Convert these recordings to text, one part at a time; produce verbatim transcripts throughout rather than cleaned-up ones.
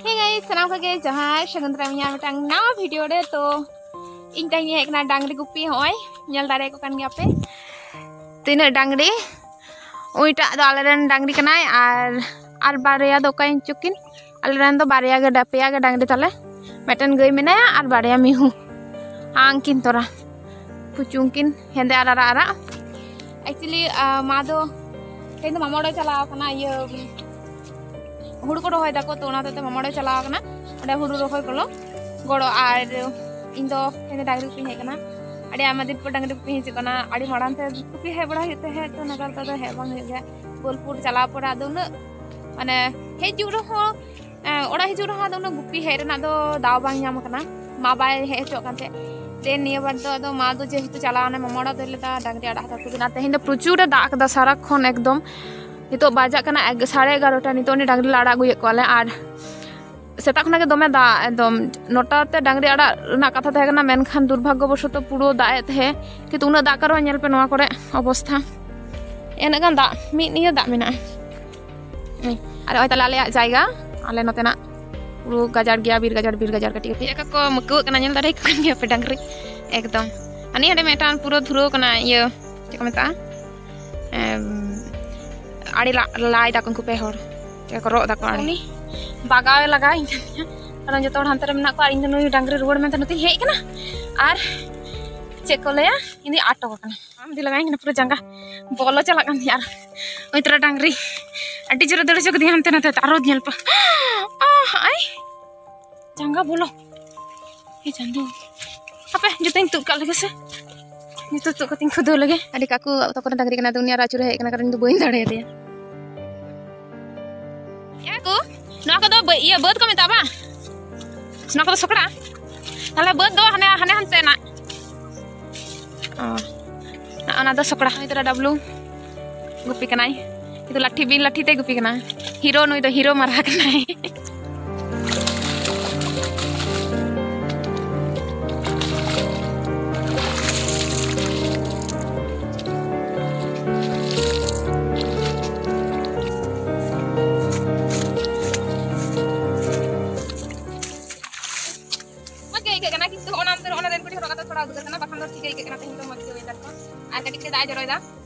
Hey guys, ᱥᱟᱱᱟᱢ ᱠᱚᱜᱮ ᱡᱚᱦᱟᱨ, ᱥᱟᱹᱜᱩᱱ ᱫᱟᱨᱟᱢ ᱤᱧᱟᱹᱜ ᱢᱤᱫᱴᱟᱝ ᱱᱟᱣᱟ ᱵᱷᱤᱰᱤᱭᱳ ᱨᱮ᱾ ᱛᱚ ᱤᱧ ᱛᱮᱦᱮᱧ ᱦᱮᱡ ᱠᱟᱱᱟ ᱰᱟᱝᱨᱤ ᱜᱩᱯᱤ᱾ ᱦᱚᱸᱜᱼᱚᱭ ᱧᱮᱞ ᱫᱟᱲᱮᱭᱟᱠᱚ ᱠᱟᱱ ᱜᱮᱭᱟ ᱯᱮ ᱛᱤᱱᱟᱹᱜ ᱰᱟᱝᱨᱤ᱾ ᱩᱱᱤᱴᱟᱜ ᱫᱚ ᱟᱞᱮᱨᱮᱱ ᱰᱟᱝᱨᱤ ᱠᱟᱱᱟᱭ, ᱟᱨ ᱟᱨ ᱵᱟᱨᱭᱟ ᱫᱚ ᱚᱠᱟᱭᱮᱱ ᱪᱚᱠᱤᱱ? ᱟᱞᱮᱨᱮᱱ ᱫᱚ ᱵᱟᱨᱭᱟ ᱜᱮ, ᱯᱮᱭᱟ ᱜᱮ ᱰᱟᱝᱨᱤ ᱛᱟᱞᱮ᱾ ᱢᱤᱫᱴᱮᱱ ᱜᱟᱹᱭ ᱢᱮᱱᱟᱭᱟ ᱟᱨ ᱵᱟᱨᱭᱟ ᱢᱤᱦᱩ᱾ ᱟᱝᱠᱤᱱ ᱛᱚᱨᱟ ᱯᱩᱪᱩᱝ ᱠᱤᱱ ᱦᱮᱸᱫᱮ ᱟᱨ ᱟᱨᱟᱜ ᱟᱨᱟᱜ᱾ Actually ᱢᱟ ᱫᱚ ᱛᱮᱦᱮᱧ ᱫᱚ ᱢᱟᱢᱟ ᱚᱲᱟᱜ ᱪᱟᱞᱟᱣ ᱠᱟᱱᱟ, ᱤᱭᱟᱹ ᱦᱩᱲᱩ ᱠᱚ ᱨᱚᱦᱚᱭ ᱫᱟᱠᱚ, ᱛᱚ ᱚᱱᱟ ᱦᱚᱛᱮᱡ ᱛᱮ ᱢᱟᱢᱟ ᱚᱲᱟᱜ ᱪᱟᱞᱟᱣ ᱠᱟᱱᱟ, ᱚᱸᱰᱮ ᱦᱩᱲᱩ ᱨᱚᱦᱚᱭ ᱠᱚᱞᱚ ᱜᱚᱲᱚ᱾ ᱟᱨ ᱤᱧ ᱫᱚ ᱛᱮᱦᱮᱧ ᱫᱚ ᱰᱟᱝᱨᱤ ᱜᱩᱯᱤᱧ ᱦᱮᱡ ᱠᱟᱱᱟ᱾ ᱟᱹᱰᱤ ᱟᱭᱢᱟ ᱫᱤᱱ ᱯᱚᱨ ᱰᱟᱝᱨᱤ ᱜᱩᱯᱤᱧ ᱦᱤᱡᱩᱜ ᱠᱟᱱᱟ᱾ ᱟᱹᱰᱤ ᱢᱟᱲᱟᱝ ᱛᱮ ᱜᱩᱯᱤ ᱦᱮᱡ ᱵᱟᱲᱟ ᱦᱩᱭᱩᱜ ᱛᱟᱦᱮᱸᱫ, ᱛᱚ ᱱᱮᱛᱟᱨ ᱫᱚ ᱟᱫᱚ ᱦᱮᱡ ᱵᱟᱝ ᱦᱩᱭᱩᱜ ᱜᱮᱭᱟ᱾ ᱵᱳᱞᱯᱩᱨ ᱪᱟᱞᱟᱣ ᱯᱚᱨᱮ ᱟᱫᱚ ᱩᱱᱟᱹᱜ ᱢᱟᱱᱮ ᱦᱮᱡ ᱦᱤᱡᱩᱜ ᱨᱮᱦᱚᱸ, ᱮᱸ, ᱚᱲᱟᱜ ᱦᱤᱡᱩᱜ ᱨᱮᱦᱚᱸ ᱟᱫᱚ ᱩᱱᱟᱹᱜ ᱜᱩᱯᱤ ᱦᱮᱡ ᱨᱮᱱᱟᱜ ᱫᱚ ᱫᱟᱣ ᱵᱟᱝ ᱧᱟᱢ ᱠᱟᱱᱟ, ᱢᱟ ᱵᱟᱭ ᱦᱮᱡ ᱦᱚᱪᱚᱣᱟᱜ ᱠᱟᱱ ᱛᱟᱦᱮᱸᱫ᱾ ᱫᱮᱱ ᱱᱤᱭᱟᱹ ᱵᱟᱨ ᱫᱚ ᱟᱫᱚ ᱢᱟ ᱫᱚ ᱡᱮᱦᱮᱛᱩ ᱪᱟᱞᱟᱣ ᱮᱱᱟ ᱢᱟᱢᱟ ᱚᱲᱟᱜ, ᱫᱚ ᱞᱟᱹᱭ ᱮᱫᱟ ᱰᱟᱝᱨᱤ ᱟᱲᱟᱜ ᱦᱟᱛᱟᱲ ᱠᱚᱵᱤᱱ᱾ ᱟᱨ ᱛᱮᱦᱮᱧ ᱫᱚ ᱯᱨᱚᱪᱩᱨ ᱮ ᱫᱟᱜ ᱠᱟᱫᱟ ᱥᱟᱨᱟᱠᱷᱚᱱ ᱮᱠᱫᱚᱢ᱾ ᱱᱤᱛᱚᱜ ᱵᱟᱡᱟᱜ ᱠᱟᱱᱟ ᱮᱜ-, ᱥᱟᱲᱮ ᱮᱜᱟᱨᱚᱴᱟ, ᱱᱤᱛᱚᱜ ᱩᱱᱤ ᱰᱟᱝᱨᱤ ᱞᱮ ᱟᱲᱟᱜ ᱟᱹᱜᱩᱭᱮᱫ ᱠᱚᱣᱟᱞᱮ᱾ ᱟᱨ ᱥᱮᱛᱟᱜ ᱠᱷᱚᱱᱟᱜ ᱜᱮ ᱫᱚᱢᱮ ᱫᱟᱜ, ᱮᱠᱫᱚᱢ ᱱᱚᱴᱟ ᱛᱮ ᱰᱟᱝᱨᱤ ᱟᱲᱟᱜ ᱨᱮᱱᱟᱜ ᱠᱟᱛᱷᱟ ᱛᱟᱦᱮᱸ ᱠᱟᱱᱟ, ᱢᱮᱱᱠᱷᱟᱱ ᱫᱩᱨᱵᱷᱟᱜᱽᱜᱚ ᱵᱚᱥᱚᱛᱚ ᱯᱩᱨᱟᱹ ᱫᱟᱜ ᱮᱫ ᱛᱟᱦᱮᱸᱫ᱾ ᱠᱤᱱᱛᱩ ᱩᱱᱟᱹᱜ ᱫᱟᱜ ᱠᱟᱨᱚᱱ ᱧᱮᱞ ᱯᱮ ᱱᱚᱣᱟ ᱠᱚᱨᱮ ᱚᱵᱚᱥᱛᱷᱟ, ᱤᱱᱟᱹᱜ ᱜᱟᱱ ᱫᱟᱜ, ᱢᱤᱫ ᱤᱭᱟᱹ ᱫᱟᱜ ᱢᱮᱱᱟᱜᱼᱟ᱾ ᱦᱮᱸ, ᱟᱨ ᱱᱚᱜᱼᱚᱭ ᱛᱟᱦᱞᱮ ᱟᱞᱮᱭᱟᱜ ᱡᱟᱭᱜᱟ, ᱟᱞᱮ ᱱᱚᱛᱮᱱᱟᱜ ᱯᱩᱨᱟᱹ ᱜᱟᱡᱟᱲ ᱜᱮᱭᱟ, ᱵᱤᱨ ᱜᱟᱡᱟᱲ, ᱵᱤᱨ ᱜᱟᱡᱟᱲ ᱠᱟᱹᱴᱤᱡ ᱠᱟᱹᱴᱤᱡ᱾ ᱪᱮᱫ ᱞᱮᱠᱟ ᱠᱚ ᱢᱟᱹᱠᱟᱹᱣᱟᱹᱜ ᱠᱟᱱᱟ, ᱧᱮᱞ ᱫᱟᱲᱮᱭᱟᱠᱚ ᱠᱟᱱ ᱜᱮᱭᱟ ᱯᱮ ᱰᱟᱝᱨᱤ? ᱮᱠᱫᱚᱢ᱾ ᱟᱨ ᱱᱤᱭᱟᱹ ᱦᱟᱸᱰᱮ ᱢᱤᱫᱴᱟᱝ ᱯᱩᱨᱟᱹ ᱫᱷᱩᱨᱟᱹᱣ ᱠᱟᱱᱟ, ᱤᱭᱟᱹ, ᱪᱮᱫ ᱠᱚ ᱢᱮᱛᱟᱜᱼᱟ? ᱮᱢ, ᱟᱲᱮ ᱞᱟ-, ᱞᱟᱭ ᱫᱟᱠᱚ ᱩᱱᱠᱩ ᱯᱮ ᱦᱚᱲ᱾ ᱪᱮᱫ ᱠᱚ ᱨᱚᱜ ᱫᱟᱠᱚ ᱟᱲᱮ᱾ ᱩᱱᱤ ᱵᱟᱜᱟᱣᱮ ᱞᱟᱜᱟᱣᱤᱧ ᱠᱟᱱ ᱛᱤᱧᱟ, ᱠᱟᱨᱚᱱ ᱡᱚᱛᱚ ᱦᱚᱲ ᱦᱟᱱᱛᱮ ᱨᱮ ᱢᱮᱱᱟᱜ ᱠᱚᱣᱟ ᱟᱨ ᱤᱧ ᱫᱚ ᱱᱩᱭ ᱰᱟᱝᱨᱤ ᱨᱩᱣᱟᱹᱲ ᱢᱮᱱᱛᱮ ᱱᱚᱛᱮᱧ ᱦᱮᱡ ᱠᱟᱱᱟ᱾ ᱟᱨ ᱪᱮᱫ ᱠᱚ ᱞᱟᱹᱭᱟ, ᱤᱧ ᱫᱚᱧ ᱟᱴᱚᱠ ᱟᱠᱟᱱᱟ᱾ ᱟᱢ ᱫᱤ ᱞᱟᱜᱟᱭᱤᱧ ᱠᱟᱱᱟ, ᱯᱩᱨᱟᱹ ᱡᱟᱸᱜᱟ ᱵᱚᱞᱚ ᱪᱟᱞᱟᱜ ᱠᱟᱱ ᱛᱤᱧᱟ᱾ ᱟᱨ ᱩᱱᱤ ᱛᱚᱨᱟ ᱰᱟᱝᱨᱤ ᱟᱹᱰᱤ ᱡᱳᱨᱮ ᱫᱟᱹᱲ ᱦᱚᱪᱚ ᱠᱮᱫᱤᱧᱟ ᱦᱟᱱᱛᱮ ᱱᱟᱛᱮ, ᱟᱨᱚ ᱧᱮᱞ ᱯᱮ᱾ ᱟᱦ, ᱟᱭ, ᱡᱟᱸᱜᱟ ᱵᱚᱞᱚ᱾ ᱮ ᱪᱟᱸᱫᱳ, ᱦᱟᱯᱮ ᱡᱚᱛᱚᱧ ᱛᱩᱫ ᱠᱟᱜ ᱞᱮᱜᱮ ᱥᱮ, ᱡᱚᱛᱚ ᱛᱩᱫ ᱠᱟᱛᱮᱧ ᱠᱷᱩᱫᱟᱹᱣ ᱞᱮᱜᱮ᱾ ᱟᱹᱰᱤ ᱠᱟᱠᱩ ᱛᱟᱠᱚ ᱨᱮᱱ ᱰᱟᱝᱨᱤ ᱠᱟᱱᱟ, ᱟᱫᱚ ᱩᱱᱤ ᱟᱨ ᱟᱹᱪᱩᱨᱮ ᱦᱮᱡ ᱠᱟᱱᱟ, ᱠᱟᱨᱚᱱ ᱤᱧ ᱫᱚ ᱵᱟᱹᱧ ᱫᱟᱲᱮᱭᱟᱫᱮᱭᱟ᱾ ᱮ ᱠᱚ, ᱱᱚᱣᱟ ᱠᱚᱫᱚ ᱵᱟᱹ-, ᱤᱭᱟᱹ ᱵᱟᱹᱫᱽ ᱠᱚ ᱢᱮᱛᱟᱜᱼᱟ ᱵᱟᱝ? ᱱᱚᱣᱟ ᱠᱚᱫᱚ ᱥᱚᱠᱲᱟ᱾ ᱛᱟᱦᱞᱮ ᱵᱟᱹᱫᱽ ᱫᱚ ᱦᱟᱱᱮ, ᱦᱟᱱᱮ ᱦᱟᱱᱛᱮ ᱱᱟᱜ᱾ ᱚ, ᱚᱱᱟ ᱫᱚ ᱥᱚᱠᱲᱟ᱾ ᱱᱩᱭ ᱛᱚᱨᱟ ᱰᱟᱵᱞᱩ ᱜᱩᱯᱤ ᱠᱟᱱᱟᱭ, ᱠᱤᱱᱛᱩ ᱞᱟᱴᱷᱤ, ᱵᱤᱱ ᱞᱟᱴᱷᱤ ᱛᱮ ᱜᱩᱯᱤ ᱠᱟᱱᱟ᱾ ᱦᱤᱨᱳ ᱱᱩᱭ ᱫᱚ, ᱦᱤᱨᱳ ᱢᱟᱨᱟ ᱠᱟᱱᱟᱭ᱾ ᱛᱮᱦᱮᱧ ᱫᱚ ᱢᱚᱡᱽ ᱜᱮ ᱚᱭᱮᱫᱟᱨ ᱠᱚ᱾ ᱟᱨ ᱠᱟᱹᱴᱤᱡ ᱠᱟᱹᱴᱤᱡ ᱫᱟᱜ ᱮ ᱡᱚᱨᱚᱭᱮᱫᱟ,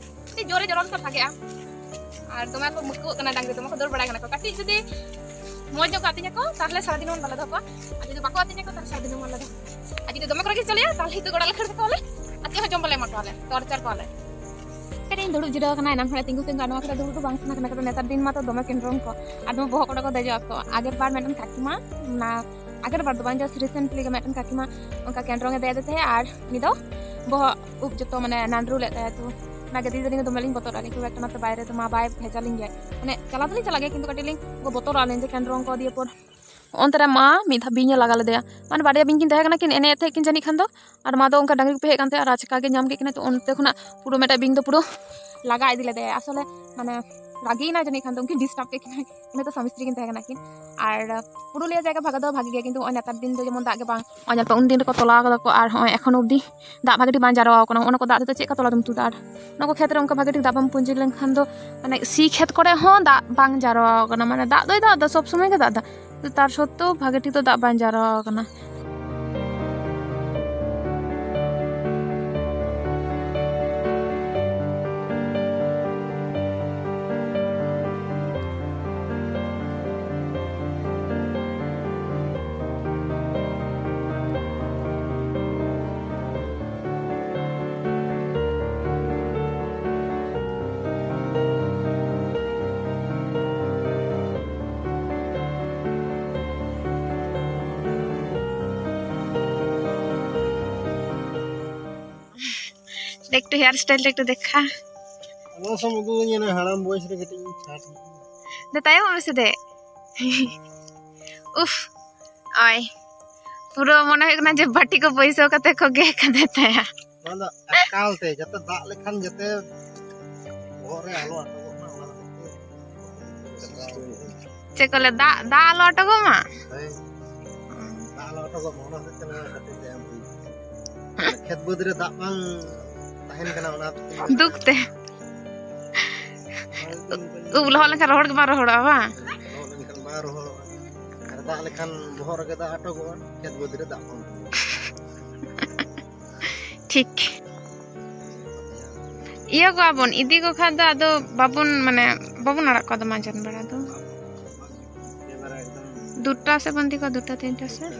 ᱠᱟᱹᱴᱤᱡ ᱡᱳᱨᱮ ᱡᱚᱨᱚ ᱞᱮᱠᱷᱟᱱ ᱵᱷᱟᱜᱮᱜᱼᱟ᱾ ᱟᱨ ᱫᱚᱢᱮ ᱠᱚ ᱢᱩᱠᱩᱣᱟᱜ ᱠᱟᱱᱟ ᱰᱟᱝᱨᱤ, ᱫᱚᱢᱮ ᱠᱚ ᱫᱟᱹᱲ ᱵᱟᱲᱟᱭ ᱠᱟᱱᱟ ᱠᱚ᱾ ᱠᱟᱹᱴᱤᱡ ᱡᱩᱫᱤ ᱢᱚᱡᱽ ᱧᱚᱜ ᱠᱚ ᱟᱹᱛᱤᱧᱟ ᱠᱚ, ᱛᱟᱦᱚᱞᱮ ᱥᱟᱨᱟᱫᱤᱱ ᱵᱚᱱ ᱵᱟᱞᱮ ᱫᱚᱦᱚ ᱠᱚᱣᱟ᱾ ᱟᱨ ᱡᱩᱫᱤ ᱵᱟᱠᱚ ᱟᱹᱛᱤᱧᱟ ᱠᱚ, ᱛᱟᱦᱚᱞᱮ ᱥᱟᱨᱟᱫᱤᱱ ᱵᱚᱱ ᱵᱟᱞᱮ ᱫᱚᱦᱚ ᱠᱚᱣᱟ᱾ ᱟᱨ ᱡᱩᱫᱤ ᱫᱚᱢᱮ ᱠᱚ ᱨᱟᱹᱜᱤ ᱦᱚᱪᱚ ᱞᱮᱭᱟ, ᱛᱟᱦᱚᱞᱮ ᱱᱤᱛᱚᱜ ᱜᱚᱲᱟ ᱞᱮ ᱠᱷᱟᱹᱲ ᱠᱟᱠᱚᱣᱟᱞᱮ, ᱟᱨ ᱪᱮᱫ ᱦᱚᱸ ᱡᱚᱢ ᱵᱟᱞᱮ ᱮᱢᱟ ᱠᱚᱣᱟᱞᱮ, ᱴᱚᱨᱪᱟᱨ ᱠᱚᱣᱟᱞᱮ᱾ ᱠᱟᱹᱴᱤᱡ ᱤᱧ ᱫᱩᱲᱩᱵ ᱡᱤᱨᱟᱹᱣ ᱟᱠᱟᱱᱟ, ᱮᱱᱟᱝ ᱠᱷᱚᱱᱟᱜ ᱛᱤᱸᱜᱩ ᱛᱤᱸᱜᱩ, ᱟᱨ ᱱᱚᱣᱟ ᱠᱚᱨᱮ ᱫᱩᱲᱩᱵ ᱫᱚ ᱵᱟᱝ ᱥᱟᱱᱟ ᱠᱟᱱᱟ᱾ ᱠᱟᱨᱚᱱ ᱱᱮᱛᱟᱨ ᱫᱤᱱ ᱢᱟᱛᱚ ᱫᱚᱢᱮ ᱠᱮᱱᱰᱨᱚᱝ ᱠᱚ, ᱟᱨ ᱱᱚᱣᱟ ᱵᱚᱦᱚᱜ ᱠᱚᱨᱮ ᱠᱚ ᱫᱮᱡᱚᱜ ᱟᱠᱚ᱾ ᱟᱜᱮᱨ ᱵᱟᱨ ᱢᱤᱫᱴᱮᱱ ᱠᱟᱹᱠᱤᱢᱟ, ᱚᱱᱟ ᱟᱜᱮᱨ ᱵᱟᱨ ᱫᱚ ᱵᱟᱝ, just recently ᱜᱮ ᱢᱤᱫᱴᱮᱱ ᱠᱟᱹᱠᱤᱢᱟ ᱚᱱᱠᱟ ᱠᱮᱱᱰᱨᱚᱝ ᱮ ᱫᱮᱡ ᱟᱫᱮ ᱛᱟᱦᱮᱸᱫ, ᱟᱨ ᱩᱱᱤ ᱫᱚ ᱵᱚᱦᱚᱜ ᱩᱵ ᱡᱚᱛᱚ ᱢᱟᱱᱮ ᱱᱟᱱᱰᱨᱩ ᱞᱮᱫ ᱛᱟᱭᱟ᱾ ᱛᱚ ᱚᱱᱟ ᱜᱟᱹᱰᱤ ᱫᱚ ᱟᱹᱞᱤᱧ ᱫᱚ ᱫᱚᱢᱮ ᱞᱤᱧ ᱵᱚᱛᱚᱨᱚᱜᱼᱟ, ᱠᱤᱱᱛᱩ ᱮᱠᱴᱟ ᱚᱱᱟᱛᱮ ᱵᱟᱭᱨᱮ ᱫᱚ ᱢᱟ ᱵᱟᱭ ᱵᱷᱮᱡᱟ ᱞᱤᱧ ᱜᱮᱭᱟ᱾ ᱢᱟᱱᱮ ᱪᱟᱞᱟᱣ ᱫᱚᱞᱤᱧ ᱪᱟᱞᱟᱜ ᱜᱮᱭᱟ, ᱠᱤᱱᱛᱩ ᱠᱟᱹᱴᱤᱡ ᱞᱤᱧ ᱵᱚᱛᱚᱨᱚᱜᱼᱟ ᱞᱤᱧ ᱡᱮ ᱠᱮᱱᱰᱨᱚᱝ ᱠᱚ᱾ ᱫᱤᱭᱮ ᱯᱚᱨ ᱚᱱᱛᱮ ᱨᱮ ᱢᱟ ᱢᱤᱫ ᱫᱷᱟᱣ ᱵᱤᱧ ᱮ ᱞᱟᱜᱟ ᱞᱮᱫᱮᱭᱟ, ᱢᱟᱱᱮ ᱵᱟᱨᱭᱟ ᱵᱤᱧ ᱠᱤᱱ ᱛᱟᱦᱮᱸ ᱠᱟᱱᱟ, ᱠᱤᱱ ᱮᱱᱮᱡ ᱮᱫ ᱛᱟᱦᱮᱸᱫ ᱠᱤᱱ ᱡᱟᱹᱱᱤᱡ ᱠᱷᱟᱱ ᱫᱚ, ᱟᱨ ᱢᱟ ᱫᱚ ᱚᱱᱠᱟ ᱰᱟᱝᱨᱤ ᱜᱩᱯᱤ ᱦᱮᱡ ᱠᱟᱱ ᱛᱟᱦᱮᱸᱫ, ᱟᱨ ᱟᱪᱠᱟ ᱜᱮ ᱧᱟᱢ ᱠᱮᱫ ᱠᱤᱱᱟ᱾ ᱛᱚ ᱚᱱᱛᱮ ᱠᱷᱚᱱᱟᱜ ᱯᱩᱨᱟᱹ ᱢᱤᱫᱴᱮᱡ ᱵᱤᱧ ᱫᱚ ᱯᱩᱨᱟᱹ ᱞᱟᱜᱟ ᱤᱫᱤ ᱞᱮᱫᱮᱭᱟ᱾ ᱟᱥᱚᱞᱮ ᱢᱟᱱᱮ ᱨᱟᱹᱜᱤᱭᱮᱱᱟ ᱡᱟᱹᱱᱤᱡ ᱠᱷᱟᱱ ᱫᱚ, ᱩᱱᱠᱤᱱ ᱰᱤᱥᱴᱟᱵ ᱠᱮᱫ ᱠᱤᱱᱟ᱾ ᱩᱱᱤ ᱫᱚ ᱥᱟᱢᱤ ᱥᱛᱨᱤ ᱠᱤᱱ ᱛᱟᱦᱮᱸ ᱠᱟᱱᱟ ᱠᱤᱱ᱾ ᱟᱨ ᱯᱩᱨᱩᱞᱤᱭᱟᱹ ᱡᱟᱭᱜᱟ ᱵᱷᱟᱜᱮ ᱫᱚ ᱵᱷᱟᱜᱮ ᱜᱮᱭᱟ, ᱠᱤᱱᱛᱩ ᱱᱚᱜᱼᱚᱭ ᱱᱮᱛᱟᱨ ᱫᱤᱱ ᱫᱚ ᱡᱮᱢᱚᱱ ᱫᱟᱜ ᱜᱮ ᱵᱟᱝ, ᱱᱚᱜᱼᱚᱭ ᱧᱮᱞ ᱯᱮ, ᱩᱱ ᱫᱤᱱ ᱨᱮᱠᱚ ᱛᱚᱞᱟ ᱠᱟᱫᱟ ᱠᱚ, ᱟᱨ ᱱᱚᱜᱼᱚᱭ ᱮᱠᱷᱚᱱ ᱚᱵᱫᱤ ᱫᱟᱜ ᱵᱷᱟᱜᱮ ᱴᱷᱤᱠ ᱵᱟᱝ ᱡᱟᱨᱣᱟ ᱠᱟᱱᱟ᱾ ᱚᱱᱟ ᱠᱚ ᱫᱟᱜ ᱛᱮᱫᱚ ᱪᱮᱫ ᱞᱮᱠᱟ ᱛᱚᱞᱟ ᱫᱚᱢ ᱛᱩᱫᱟ? ᱟᱨ ᱚᱱᱟ ᱠᱚ ᱠᱷᱮᱛ ᱨᱮ ᱚᱱᱠᱟ ᱵᱷᱟᱜᱮ ᱴᱷᱤᱠ ᱫᱟᱜ ᱵᱟᱢ ᱯᱩᱸᱡᱤ ᱞᱮᱱᱠᱷᱟᱱ ᱫᱚ, ᱢᱟᱱᱮ ᱥᱤ ᱠᱷᱮᱛ ᱠᱚᱨᱮ ᱦᱚᱸ ᱫᱟᱜ ᱵᱟᱝ ᱡᱟᱨᱣᱟ ᱠᱟᱱᱟ, ᱢᱟᱱᱮ ᱫᱟᱜ ᱫᱚᱭ ᱫᱟᱜ ᱮᱫᱟ, ᱥᱚᱵ ᱥᱚᱢᱚᱭ ᱜᱮ ᱫᱟᱜ ᱮᱫᱟ, ᱛᱟᱨ ᱥᱚᱛᱛᱮᱣ ᱵᱷᱟᱜᱮ ᱴᱷᱤᱠ ᱫᱚ ᱫᱟᱜ ᱵᱟᱝ ᱡᱟᱨᱣᱟ ᱠᱟᱱᱟ᱾ একটু হেয়ার স্টাইলটা একটু দেখা। ᱟᱞᱚ ᱥᱮᱢ ᱩᱫᱩᱜ ᱟᱹᱧᱟ, ᱦᱟᱲᱟᱢ ᱵᱚᱭᱮᱥ ᱨᱮ ᱠᱟᱹᱴᱤᱡ ᱤᱧ ᱪᱷᱟᱴ ᱧᱚᱜ ᱮᱱᱟ᱾ ᱫᱮ ᱛᱟᱭᱚᱢᱚᱜ ᱢᱮᱥᱮ ᱫᱮ᱾ ᱩᱯᱷ, ᱚᱭ᱾ ᱯᱩᱨᱟᱹ ᱢᱚᱱᱮ ᱦᱩᱭᱩᱜ ᱠᱟᱱᱟ ᱡᱮ ᱵᱟᱹᱴᱤ ᱠᱚ ᱵᱟᱹᱭᱥᱟᱹᱣ ᱠᱟᱛᱮ ᱠᱚ ᱜᱮᱫ ᱠᱟᱫᱮ ᱛᱟᱭᱟ᱾ ᱱᱚᱣᱟ ᱫᱚ ᱮᱠᱟᱞ ᱛᱮ ᱡᱟᱛᱮ ᱫᱟᱜ ᱞᱮᱠᱷᱟᱱ ᱡᱟᱛᱮ ᱵᱚᱦᱚᱜ ᱨᱮ ᱟᱞᱚ ᱟᱴᱚᱠᱚᱜ ᱢᱟ, ᱚᱱᱟ ᱠᱷᱟᱹᱛᱤᱨ ᱛᱮ᱾ ᱪᱮᱫ ᱠᱚ ᱞᱟᱹᱭᱟ, ᱫᱟᱜ, ᱫᱟᱜ ᱟᱞᱚ ᱟᱴᱚᱠᱚᱜ ᱢᱟ? ᱦᱳᱭ, ᱫᱟᱜ ᱟᱞᱚ ᱟᱴᱚᱠᱚᱜ ᱢᱟ, ᱚᱱᱟ ᱦᱚᱛᱮᱡ ᱛᱮ ᱱᱚᱣᱟ ᱠᱷᱟᱹᱛᱤᱨ ᱛᱮ ᱮᱢ ᱦᱩᱭ ᱠᱟᱱᱟ᱾ ᱠᱷᱮᱛ ᱵᱟᱹᱫᱽ ᱨᱮ ᱫᱟᱜ ᱵᱟᱝ ᱛᱟᱦᱮᱱ ᱠᱟᱱᱟ, ᱚᱱᱟ ᱦᱚᱛᱮᱡ ᱛᱮ᱾ ᱫᱩᱠ ᱛᱮ᱾ ᱩᱵ ᱞᱚᱦᱚᱫ ᱞᱮᱱᱠᱷᱟᱱ ᱨᱚᱦᱚᱲ ᱜᱮ ᱵᱟᱝ ᱨᱚᱦᱚᱲᱚᱜᱼᱟ, ᱵᱟᱝ? ᱞᱚᱦᱚᱫ ᱞᱮᱱᱠᱷᱟᱱ ᱵᱟᱝ ᱨᱚᱦᱚᱲᱚᱜᱼᱟ᱾ ᱟᱨ ᱫᱟᱜ ᱞᱮᱠᱷᱟᱱ ᱵᱚᱦᱚᱜ ᱨᱮᱜᱮ ᱫᱟᱜ ᱟᱴᱚᱠᱚᱜᱼᱟ, ᱠᱷᱮᱛ ᱵᱟᱹᱫᱽ ᱨᱮ ᱫᱟᱜ ᱵᱟᱝ ᱛᱟᱦᱮᱱᱟ᱾ ᱴᱷᱤᱠ᱾ ᱤᱭᱟᱹ ᱠᱚᱣᱟ ᱵᱚᱱ, ᱤᱫᱤ ᱠᱚ ᱠᱷᱟᱱ ᱫᱚ ᱟᱫᱚ ᱵᱟᱵᱚᱱ, ᱢᱟᱱᱮ, ᱵᱟᱵᱚᱱ ᱟᱲᱟᱜ ᱠᱚᱣᱟ ᱫᱚ ᱢᱟᱡᱟᱱ ᱵᱮᱲᱟ ᱫᱚ᱾ ᱫᱩᱴᱟ ᱥᱮᱫ ᱵᱚᱱ ᱤᱫᱤ ᱠᱚᱣᱟ, ᱫᱩᱴᱟ, ᱛᱤᱱᱴᱟ ᱥᱮᱫ᱾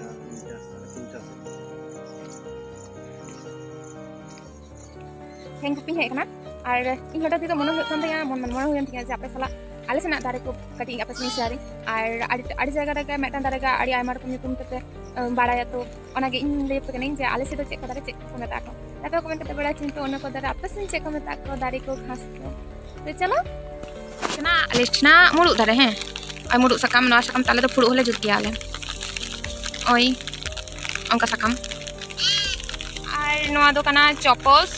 ᱛᱮᱦᱮᱧ ᱜᱩᱯᱤᱧ ᱦᱮᱡ ᱟᱠᱟᱱᱟ᱾ ᱟᱨ ᱤᱧ ᱦᱚᱴᱟᱛ ᱛᱮᱫᱚ ᱢᱚᱱᱮ ᱦᱩᱭᱩᱜ ᱠᱟᱱ ᱛᱤᱧᱟᱹ, ᱢᱚᱱ-, ᱢᱚᱱᱮ ᱦᱩᱭᱮᱱ ᱛᱤᱧᱟᱹ ᱡᱮ ᱟᱯᱮ ᱥᱟᱞᱟᱜ ᱟᱞᱮ ᱥᱮᱱᱟᱜ ᱫᱟᱨᱮ ᱠᱚ ᱠᱟᱹᱴᱤᱡ ᱟᱯᱮ ᱥᱟᱞᱟᱜ ᱤᱧ ᱥᱮᱭᱟᱨᱤᱧ᱾ ᱟᱨ ᱟᱹᱰᱤ, ᱟᱹᱰᱤ ᱡᱟᱭᱜᱟ ᱨᱮᱜᱮ ᱢᱤᱫᱴᱟᱝ ᱫᱟᱨᱮ ᱜᱮ ᱟᱹᱰᱤ ᱟᱭᱢᱟ ᱨᱚᱠᱚᱢ ᱧᱩᱛᱩᱢ ᱛᱮᱯᱮ, ᱟᱸ, ᱵᱟᱲᱟᱭᱟ, ᱛᱚ ᱚᱱᱟᱜᱮ ᱤᱧ ᱞᱟᱹᱭ ᱟᱯᱮ ᱠᱟᱹᱱᱟᱹᱧ ᱡᱮ ᱟᱞᱮ ᱥᱮᱫ ᱫᱚ ᱪᱮᱫ ᱠᱚ ᱫᱟᱨᱮ, ᱪᱮᱫ ᱠᱚ ᱢᱮᱛᱟᱜ ᱠᱚ᱾ ᱛᱟᱨᱯᱚᱨᱮ ᱠᱚ ᱢᱮᱱ ᱠᱟᱛᱮ ᱵᱟᱲᱟᱭ ᱪᱤᱱᱛᱟᱹ ᱚᱱᱟ ᱠᱚ ᱫᱟᱨᱮ ᱟᱯᱮ ᱥᱮᱱ ᱪᱮᱫ ᱠᱚ ᱢᱮᱛᱟᱜ ᱠᱚ, ᱫᱟᱨᱮ ᱠᱚ, ᱜᱷᱟᱥ ᱠᱚ᱾ ᱛᱚ ᱪᱚᱞᱚ᱾ ᱠᱟᱱᱟ ᱟᱞᱮ ᱴᱷᱮᱱᱟᱜ ᱢᱩᱨᱩᱫ ᱫᱟᱨᱮ, ᱦᱮᱸ, ᱳᱭ ᱢᱩᱨᱩᱫ ᱥᱟᱠᱟᱢ, ᱱᱚᱣᱟ ᱥᱟᱠᱟᱢ ᱛᱮ ᱟᱞᱮ ᱫᱚ ᱯᱷᱩᱲᱩᱜ ᱦᱚᱸᱞᱮ ᱡᱩᱛ ᱜᱮᱭᱟ ᱟᱞᱮ᱾ ᱳᱭ ᱚᱱᱠᱟ ᱥᱟᱠᱟᱢ᱾ ᱟᱨ ᱱᱚᱣᱟ ᱫᱚ ᱠᱟᱱᱟ ᱪᱚᱯᱚᱥ᱾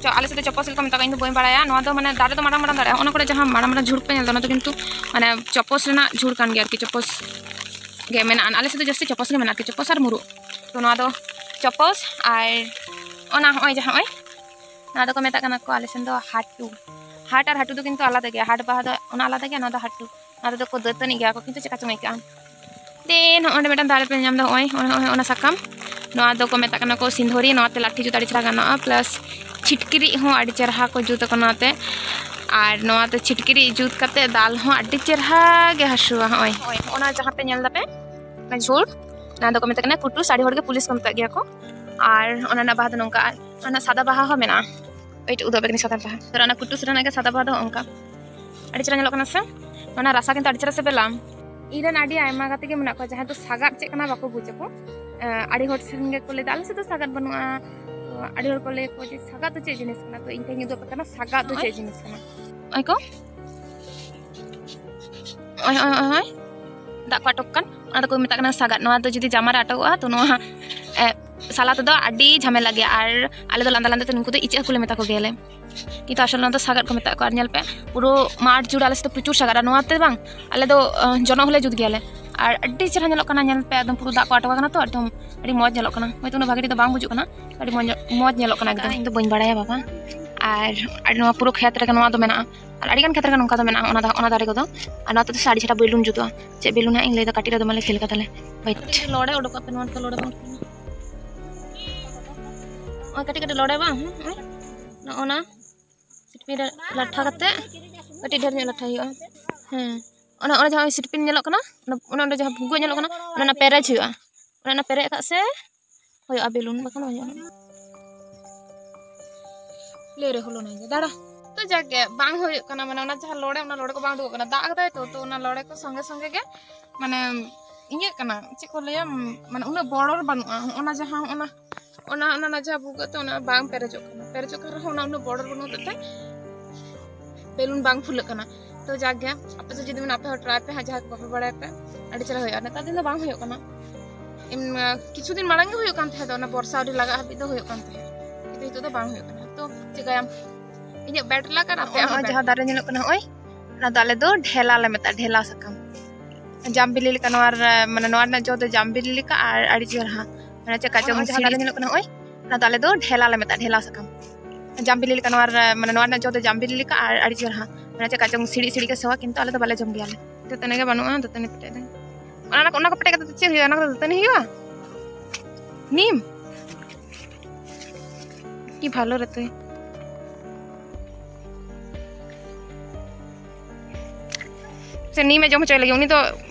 ᱪᱚ-, ᱟᱞᱮ ᱥᱮᱫ ᱫᱚ ᱪᱚᱯᱚᱥ ᱜᱮᱠᱚ ᱢᱮᱛᱟᱜᱼᱟ, ᱤᱧ ᱫᱚ ᱵᱟᱹᱧ ᱵᱟᱲᱟᱭᱟ᱾ ᱱᱚᱣᱟ ᱫᱚ ᱢᱟᱱᱮ ᱫᱟᱨᱮ ᱫᱚ ᱢᱟᱨᱟᱝ ᱢᱟᱨᱟᱝ ᱫᱟᱨᱮᱜᱼᱟ, ᱚᱱᱟ ᱠᱚᱨᱮ ᱡᱟᱦᱟᱸ ᱢᱟᱨᱟᱝ ᱢᱟᱨᱟᱝ ᱡᱷᱩᱲ ᱯᱮ ᱧᱮᱞ ᱮᱫᱟ, ᱚᱱᱟ ᱫᱚ ᱠᱤᱱᱛᱩ ᱢᱟᱱᱮ ᱪᱚᱯᱚᱥ ᱨᱮᱱᱟᱜ ᱡᱷᱩᱲ ᱠᱟᱱ ᱜᱮᱭᱟ ᱟᱨᱠᱤ, ᱪᱚᱯᱚᱥ ᱜᱮ ᱢᱮᱱᱟᱜᱼᱟ᱾ ᱟᱞᱮ ᱥᱮᱫ ᱫᱚ ᱡᱟᱹᱥᱛᱤ ᱪᱚᱯᱚᱥ ᱜᱮ ᱢᱮᱱᱟᱜᱼᱟ ᱟᱨᱠᱤ, ᱪᱚᱯᱚᱥ ᱟᱨ ᱢᱩᱨᱩᱫ᱾ ᱛᱚ ᱱᱚᱣᱟ ᱫᱚ ᱪᱚᱯᱚᱥ᱾ ᱟᱨ ᱚᱱᱟ ᱦᱚᱸᱜᱼᱚᱭ ᱡᱟᱦᱟᱸ ᱦᱚᱸᱜᱼᱚᱭ, ᱱᱚᱣᱟ ᱫᱚᱠᱚ ᱢᱮᱛᱟᱜ ᱠᱟᱱᱟ ᱠᱚ ᱟᱞᱮ ᱥᱮᱱ ᱫᱚ ᱦᱟᱹᱴᱩ᱾ ᱦᱟᱴ ᱟᱨ ᱦᱟᱹᱴᱩ ᱫᱚ ᱠᱤᱱᱛᱩ ᱟᱞᱟᱫᱟ ᱜᱮᱭᱟ, ᱦᱟᱴ ᱵᱟᱦᱟ ᱫᱚ ᱚᱱᱟ ᱟᱞᱟᱫᱟ ᱜᱮᱭᱟ, ᱱᱚᱣᱟ ᱫᱚ ᱦᱟᱹᱴᱩ᱾ ᱱᱚᱣᱟ ᱨᱮᱫᱚ ᱠᱚ ᱫᱟᱹᱛᱟᱹᱱᱤ ᱜᱮᱭᱟ ᱠᱚ, ᱠᱤᱱᱛᱩ ᱪᱮᱠᱟ ᱪᱚᱝ ᱟᱹᱭᱠᱟᱹᱜᱼᱟ᱾ ᱫᱮᱱ ᱱᱚᱜᱼᱚᱭ ᱱᱚᱰᱮ ᱢᱤᱫᱴᱟᱝ ᱫᱟᱨᱮ ᱯᱮ ᱧᱟᱢ ᱮᱫᱟ, ᱱᱚᱜᱼᱚᱭ, ᱱᱚᱜᱼᱚᱭ, ᱱᱚᱜᱼᱚᱭ ᱚᱱᱟ ᱥᱟᱠᱟᱢ, ᱱᱚᱣᱟ ᱫᱚᱠᱚ ᱢᱮᱛᱟᱜ ᱠᱟᱱᱟ ᱠᱚ ᱥᱤᱸᱫᱷᱳᱨᱤ᱾ ᱱᱚᱣᱟᱛᱮ ᱞᱟᱴᱷᱤ ᱡᱩᱛ ᱟᱹᱰᱤ ᱪᱮᱦᱨᱟ ᱜᱟᱱᱚᱜᱼᱟ, plus ᱪᱷᱤᱴᱠᱤᱨᱤᱡ ᱦᱚᱸ ᱟᱹᱰᱤ ᱪᱮᱦᱨᱟ ᱠᱚ ᱡᱩᱛ ᱟᱠᱚ ᱱᱚᱣᱟᱛᱮ᱾ ᱟᱨ ᱱᱚᱣᱟᱛᱮ ᱪᱷᱤᱴᱠᱤᱨᱤᱡ ᱡᱩᱛ ᱠᱟᱛᱮ ᱫᱟᱞ ᱦᱚᱸ ᱟᱹᱰᱤ ᱪᱮᱦᱨᱟ ᱜᱮ ᱦᱟᱹᱥᱩᱣᱟ᱾ ᱦᱚᱸᱜᱼᱚᱭ, ᱦᱚᱸᱜᱼᱚᱭ, ᱚᱱᱟ ᱡᱟᱦᱟᱸ ᱯᱮ ᱧᱮᱞ ᱫᱟᱯᱮ, ᱚᱱᱟ ᱡᱷᱩᱲ, ᱚᱱᱟ ᱫᱚᱠᱚ ᱢᱮᱛᱟᱜ ᱠᱟᱱᱟ ᱠᱩᱴᱩᱥ, ᱟᱹᱰᱤ ᱦᱚᱲ ᱜᱮ ᱯᱩᱞᱤᱥ ᱠᱚ ᱢᱮᱛᱟᱜ ᱜᱮᱭᱟ ᱠᱚ᱾ ᱟᱨ ᱚᱱᱟ ᱨᱮᱱᱟᱜ ᱵᱟᱦᱟ ᱫᱚ ᱱᱚᱝᱠᱟ, ᱚᱱᱟ ᱥᱟᱫᱟ ᱵᱟᱦᱟ ᱦᱚᱸ ᱢᱮᱱᱟᱜᱼᱟ᱾ ᱳᱭᱮᱴ, ᱩᱫᱩᱜ ᱟᱯᱮ ᱠᱟᱹᱱᱟᱹᱧ ᱥᱟᱫᱟ ᱵᱟᱦᱟ᱾ ᱛᱚ ᱚᱱᱟ ᱠᱩᱴᱩᱥ ᱨᱮᱱᱟᱜ ᱜᱮ ᱥᱟᱫᱟ ᱵᱟᱦᱟ ᱫᱚ ᱚᱱᱠᱟ ᱟᱹᱰᱤ ᱪᱮᱦᱨᱟ ᱧᱮᱞᱚᱜ ᱠᱟᱱᱟ ᱥᱮ? ᱚᱱᱟ ᱨᱟᱥᱟ ᱠᱤᱱᱛᱩ ᱟᱹᱰᱤ ᱪᱮᱦᱨᱟ ᱥᱤᱵᱤᱞᱟ᱾ ᱤᱧ ᱨᱮᱱ ᱟᱹᱰᱤ ᱟᱭᱢᱟ ᱜᱟᱛᱮ ᱜᱮ ᱢᱮᱱᱟᱜ ᱠᱚᱣᱟ ᱡᱟᱦᱟᱸᱭ ᱫᱚ ᱥᱟᱜᱟᱫ ᱪᱮᱫ ᱠᱟᱱᱟ ᱵᱟᱠᱚ ᱵᱩᱡᱽ ᱟᱠᱚ᱾ ᱮᱸ, ᱟᱹᱰᱤ ᱦᱚᱲ ᱴᱷᱮᱱ ᱜᱮᱠᱚ ᱞᱟᱹᱭᱫᱟ, "ᱟᱞᱮ ᱥᱮᱫ ᱫᱚ ᱥᱟᱜᱟᱫ ᱵᱟᱹᱱᱩᱜᱼᱟ᱾" ᱛᱚ ᱟᱹᱰᱤ ᱦᱚᱲ ᱠᱚ ᱞᱟᱹᱭ ᱟᱠᱚ ᱡᱮ, "ᱥᱟᱜᱟᱫ ᱫᱚ ᱪᱮᱫ ᱡᱤᱱᱤᱥ ᱠᱟᱱᱟ?" ᱛᱚ ᱤᱧ ᱛᱮᱦᱮᱧ ᱩᱫᱩᱜ ᱟᱯᱮ ᱠᱟᱱᱟ ᱥᱟᱜᱟᱫ ᱫᱚ ᱪᱮᱫ ᱡᱤᱱᱤᱥ ᱠᱟᱱᱟ᱾ ᱱᱚᱜᱼᱚᱭ ᱠᱚ, ᱱᱚᱜᱼᱚᱭ, ᱱᱚᱜᱼᱚᱭ, ᱱᱚᱜᱼᱚᱭ, ᱫᱟᱜ ᱠᱚ ᱟᱴᱚᱠ ᱠᱟᱱ, ᱚᱱᱟ ᱫᱚᱠᱚ ᱢᱮᱛᱟᱜ ᱠᱟᱱᱟ ᱥᱟᱜᱟᱫ᱾ ᱱᱚᱣᱟ ᱫᱚ ᱡᱩᱫᱤ ᱡᱟᱢᱟ ᱨᱮ ᱟᱴᱚᱠᱚᱜᱼᱟ, ᱛᱚ ᱱᱚᱣᱟ, ᱮ, ᱥᱟᱞᱟ ᱛᱮᱫᱚ ᱟᱹᱰᱤ ᱡᱷᱟᱢᱮᱞᱟ ᱜᱮᱭᱟ᱾ ᱟᱨ ᱟᱞᱮ ᱫᱚ ᱞᱟᱸᱫᱟ ᱞᱟᱸᱫᱟ ᱛᱮ ᱱᱩᱠᱩ ᱫᱚ ᱤᱪᱟᱹᱜ ᱦᱟᱹᱠᱩ ᱞᱮ ᱢᱮᱛᱟ ᱠᱚ ᱜᱮᱭᱟᱞᱮ᱾ ᱠᱤᱱᱛᱩ ᱟᱥᱚᱞ ᱱᱚᱣᱟ ᱫᱚ ᱥᱟᱜᱟᱫ ᱠᱚ ᱢᱮᱛᱟᱜ ᱠᱚᱣᱟ᱾ ᱟᱨ ᱧᱮᱞ ᱯᱮ, ᱯᱩᱨᱟᱹ ᱢᱟᱴᱷ ᱡᱩᱲᱮ ᱟᱞᱮ ᱥᱮᱫ ᱫᱚ ᱯᱨᱚᱪᱩᱨ ᱥᱟᱜᱟᱫ᱾ ᱟᱨ ᱱᱚᱣᱟ ᱛᱮ ᱵᱟᱝ, ᱟᱞᱮ ᱫᱚ, ᱟᱸ, ᱡᱚᱱᱚᱜ ᱦᱚᱸᱞᱮ ᱡᱩᱛ ᱜᱮᱭᱟᱞᱮ᱾ ᱟᱨ ᱟᱹᱰᱤ ᱪᱮᱦᱨᱟ ᱧᱮᱞᱚᱜ ᱠᱟᱱᱟ ᱧᱮᱞ ᱯᱮ, ᱮᱠᱫᱚᱢ ᱯᱩᱨᱟᱹ ᱫᱟᱜ ᱠᱚ ᱟᱴᱚᱠ ᱟᱠᱟᱱᱟ ᱛᱚ, ᱮᱠᱫᱚᱢ ᱟᱹᱰᱤ ᱢᱚᱡᱽ ᱧᱮᱞᱚᱜ ᱠᱟᱱᱟ᱾ ᱦᱚᱭᱛᱳ ᱩᱱᱟᱹᱜ ᱵᱷᱟᱜᱮ ᱴᱷᱤᱠ ᱫᱚ ᱵᱟᱝ ᱵᱩᱡᱩᱜ ᱠᱟᱱᱟ, ᱟᱹᱰᱤ ᱢᱚᱡᱽ, ᱢᱚᱡᱽ ᱧᱮᱞᱚᱜ ᱠᱟᱱᱟ ᱮᱠᱫᱚᱢ᱾ ᱤᱧ ᱫᱚ ᱵᱟᱹᱧ ᱵᱟᱲᱟᱭᱟ ᱵᱟᱵᱟ᱾ ᱟᱨ, ᱟᱨ ᱱᱚᱣᱟ ᱯᱩᱨᱟᱹ ᱠᱷᱮᱛ ᱨᱮᱜᱮ ᱱᱚᱣᱟ ᱫᱚ ᱢᱮᱱᱟᱜᱼᱟ, ᱟᱨ ᱟᱹᱰᱤ ᱜᱟᱱ ᱠᱷᱮᱛ ᱨᱮᱜᱮ ᱱᱚᱝᱠᱟ ᱫᱚ ᱢᱮᱱᱟᱜᱼᱟ, ᱚᱱᱟ ᱫᱚ, ᱚᱱᱟ ᱫᱟᱨᱮ ᱠᱚᱫᱚ᱾ ᱟᱨ ᱱᱚᱣᱟ ᱛᱮᱫᱚ ᱥᱮ ᱟᱹᱰᱤ ᱪᱮᱦᱨᱟ ᱵᱮᱞᱩᱱ ᱡᱩᱛᱩᱜᱼᱟ᱾ ᱪᱮᱫ ᱵᱮᱞᱩᱱ ᱦᱟᱸᱜ ᱤᱧ ᱞᱟᱹᱭᱫᱟ, ᱠᱟᱹᱴᱤᱡ ᱨᱮᱫᱚ ᱢᱟᱞᱮ ᱠᱷᱮᱞ ᱠᱟᱫᱟᱞᱮ᱾ ᱵᱟᱭ ᱞᱚᱲᱮ ᱚᱰᱚᱠ ᱟᱯᱮ, ᱱᱚᱣᱟ ᱛᱮᱫᱚ ᱞᱚᱲᱮ ᱵᱟᱝ ᱩᱰᱩᱠᱚᱜᱼᱟ᱾ ᱱᱚᱜᱼᱚᱭ ᱠᱟᱹᱴᱤᱡ ᱠᱟᱹᱴᱤᱡ ᱞᱚᱲᱮ ᱵᱟᱝ, ᱦᱮᱸ, ᱱᱚᱜᱼᱚ ᱱᱟ᱾ ᱢᱤᱫ ᱞᱟᱴᱷᱟ ᱠᱟᱛᱮ ᱠᱟᱹᱴᱤᱡ ᱰᱷᱮᱨ ᱧᱚᱜ ᱞᱟᱴᱷᱟ ᱦᱩᱭᱩᱜᱼᱟ᱾ ᱦᱮᱸ, ᱚᱱᱟ, ᱚᱱᱟ ᱡᱟᱦᱟᱸ ᱥᱤᱞᱯᱤᱧ ᱧᱮᱞᱚᱜ ᱠᱟᱱᱟ, ᱚᱱᱟ, ᱚᱱᱟ ᱚᱸᱰᱮ ᱡᱟᱦᱟᱸ ᱵᱷᱩᱜᱟᱹᱜ ᱧᱮᱞᱚᱜ ᱠᱟᱱᱟ, ᱚᱱᱟ, ᱚᱱᱟ ᱯᱮᱨᱮᱡ ᱦᱩᱭᱩᱜᱼᱟ᱾ ᱚᱱᱟ, ᱚᱱᱟ ᱯᱮᱨᱮᱡ ᱠᱟᱜ ᱥᱮ ᱦᱩᱭᱩᱜᱼᱟ ᱵᱮᱞᱩᱱ, ᱵᱟᱠᱷᱟᱱ ᱵᱟᱝ ᱦᱩᱭᱩᱜᱼᱟ᱾ ᱞᱟᱹᱭ ᱨᱮ ᱦᱚᱞᱚ ᱱᱟᱭ ᱫᱟᱲᱟ᱾ ᱛᱚ ᱡᱟᱠ ᱜᱮ, ᱵᱟᱝ ᱦᱩᱭᱩᱜ ᱠᱟᱱᱟ, ᱢᱟᱱᱮ ᱚᱱᱟ ᱡᱟᱦᱟᱸ ᱞᱚᱲᱮ, ᱚᱱᱟ ᱞᱚᱲᱮ ᱠᱚ ᱵᱟᱝ ᱩᱰᱩᱠᱚᱜ ᱠᱟᱱᱟ, ᱫᱟᱜ ᱠᱟᱫᱟᱭ ᱛᱚ, ᱛᱚ ᱚᱱᱟ ᱞᱚᱲᱮ ᱠᱚ ᱥᱚᱸᱜᱮ ᱥᱚᱸᱜᱮ ᱜᱮ ᱢᱟᱱᱮ ᱤᱭᱟᱹᱜ ᱠᱟᱱᱟ, ᱪᱮᱫ ᱠᱚ ᱞᱟᱹᱭᱟ, ᱢᱟᱱᱮ ᱩᱱᱟᱹᱜ ᱵᱚᱲᱚᱨ ᱵᱟᱹᱱᱩᱜᱼᱟ᱾ ᱚᱱᱟ ᱡᱟᱦᱟᱸ ᱚᱱᱟ ᱚᱱᱟ, ᱚᱱᱟ, ᱚᱱᱟ ᱡᱟᱦᱟᱸ ᱵᱷᱩᱜᱟᱹᱜ ᱛᱚ, ᱚᱱᱟ ᱵᱟᱝ ᱯᱮᱨᱮᱡᱚᱜ ᱠᱟᱱᱟ᱾ ᱯᱮᱨᱮᱡᱚᱜ ᱠᱟᱱ ᱨᱮᱦᱚᱸ ᱚᱱᱟ ᱩᱱᱟᱹᱜ ᱵᱚᱲᱚᱨ ᱵᱟᱹᱱᱩᱜ ᱦᱚᱛᱮᱡ ᱛᱮ ᱵᱮᱞᱩᱱ ᱵᱟᱝ ᱯᱷᱩᱞᱟᱹᱜ ᱠᱟᱱᱟ᱾ ᱛᱚ ᱡᱟᱠ ᱜᱮ, ᱟᱯᱮ ᱫᱚ ᱡᱩᱫᱤ ᱢᱮᱱᱟᱜ ᱯᱮ, ᱴᱨᱟᱭ ᱯᱮ ᱦᱟᱸᱜ, ᱡᱟᱦᱟᱸᱭ ᱠᱚ ᱵᱟᱯᱮ ᱵᱟᱲᱟᱭᱟ ᱯᱮ, ᱟᱹᱰᱤ ᱪᱮᱦᱨᱟ ᱦᱩᱭᱩᱜᱼᱟ᱾ ᱱᱮᱛᱟᱨ ᱫᱤᱱ ᱫᱚ ᱵᱟᱝ ᱦᱩᱭᱩᱜ ᱠᱟᱱᱟ᱾ ᱮᱢ, ᱠᱤᱪᱷᱩ ᱫᱤᱱ ᱢᱟᱲᱟᱝ ᱜᱮ ᱦᱩᱭᱩᱜ ᱠᱟᱱ ᱛᱟᱦᱮᱸ ᱫᱚ, ᱚᱱᱟ ᱵᱚᱨᱥᱟ ᱟᱹᱣᱨᱤ ᱞᱟᱜᱟᱜ ᱦᱟᱹᱵᱤᱡ ᱫᱚ ᱦᱩᱭᱩᱜ ᱠᱟᱱ ᱛᱟᱦᱮᱸᱫ, ᱠᱤᱱᱛᱩ ᱱᱤᱛᱚᱜ ᱫᱚ ᱵᱟᱝ ᱦᱩᱭᱩᱜ ᱠᱟᱱᱟ᱾ ᱛᱚ ᱪᱤᱠᱟᱹᱭᱟᱢ, ᱤᱧᱟᱹᱜ bad luck ᱟᱨ ᱟᱯᱮᱭᱟᱜ ᱦᱚᱸ ᱱᱚᱜᱼᱚᱭ bad ᱡᱟᱦᱟᱸ luck᱾ ᱫᱟᱨᱮ ᱧᱮᱞᱚᱜ ᱠᱟᱱᱟ, ᱱᱚᱜᱼᱚᱭ ᱚᱱᱟ ᱫᱚ ᱟᱞᱮ ᱫᱚ ᱰᱷᱮᱞᱟ ᱞᱮ ᱢᱮᱛᱟᱜᱼᱟ, ᱰᱷᱮᱞᱟ ᱥᱟᱠᱟᱢ᱾ ᱡᱟᱢᱵᱤᱞᱤ ᱞᱮᱠᱟ ᱱᱚᱣᱟ ᱨᱮ-, ᱢᱟᱱᱮ ᱱᱚᱣᱟ ᱨᱮᱱᱟᱜ ᱡᱚ ᱫᱚ ᱡᱟᱢᱵᱤᱞᱤ ᱞᱮᱠᱟ ᱟᱨ ᱟᱹᱰᱤ ᱪᱮᱦᱨᱟ᱾ ᱢᱟᱱᱮ ᱪᱮᱫ ᱠᱟᱪᱚᱝ ᱱᱚᱜᱼᱚᱭ ᱡᱟᱦᱟᱸ ᱥᱤᱲᱤᱡ ᱫᱟᱨᱮ ᱧᱮᱞᱚᱜ ᱠᱟᱱᱟ, ᱱᱚᱜᱼᱚᱭ ᱚᱱᱟ ᱫᱚ ᱟᱞᱮ ᱫᱚ ᱰᱷᱮᱞᱟ ᱞᱮ ᱢᱮᱛᱟᱜᱼᱟ, ᱰᱷᱮᱞᱟ ᱥᱟᱠᱟᱢ᱾ ᱡᱟᱢᱵᱤᱞᱤ ᱞᱮᱠᱟ ᱱᱚᱣᱟ ᱨᱮ-, ᱢᱟᱱᱮ ᱱᱚᱣᱟ ᱨᱮᱱᱟᱜ ᱡᱚ ᱫᱚ ᱡᱟᱢᱵᱤᱞᱤ ᱞᱮᱠᱟ ᱟᱨ ᱟᱹᱰᱤ ᱪᱮᱦᱨᱟ᱾ ᱢᱟᱱᱮ ᱪᱮᱫ ᱠᱟᱪᱚᱝ ᱥᱤᱲᱤᱡ ᱥᱤᱲᱤᱡ ᱜᱮ ᱥᱚᱣᱟ, ᱠᱤᱱᱛᱩ ᱟᱞᱮ ᱫᱚ ᱵᱟᱞᱮ ᱡᱚᱢ ᱜᱮᱭᱟᱞᱮ᱾ ᱫᱟᱹᱛᱟᱹᱱᱤ ᱜᱮ ᱵᱟᱹᱱᱩᱜᱼᱟ, ᱫᱟᱹᱛᱟᱹᱱᱤ ᱯᱮᱴᱮᱡ ᱫᱟᱹᱧ᱾ ᱚᱱᱟ ᱠᱚ, ᱚᱱᱟ ᱠᱚ ᱯᱮᱴᱮᱡ ᱠᱟᱛᱮ ᱪᱮᱫ ᱦᱩᱭᱩᱜᱼᱟ? ᱚᱱᱟ ᱠᱚ ᱫᱟᱹᱛᱟᱹᱱᱤ ᱦᱩᱭᱩᱜᱼᱟ? ᱱᱤᱢ? ᱠᱤ ᱵᱷᱟᱞᱚ ᱨᱮ ᱛᱩᱭ᱾ ᱥᱮ ᱱᱤᱢᱮ ᱡᱚᱢ ᱦᱚᱪᱚᱭ ᱞᱟᱹᱜᱤᱫ, ᱩᱱᱤ ᱫᱚ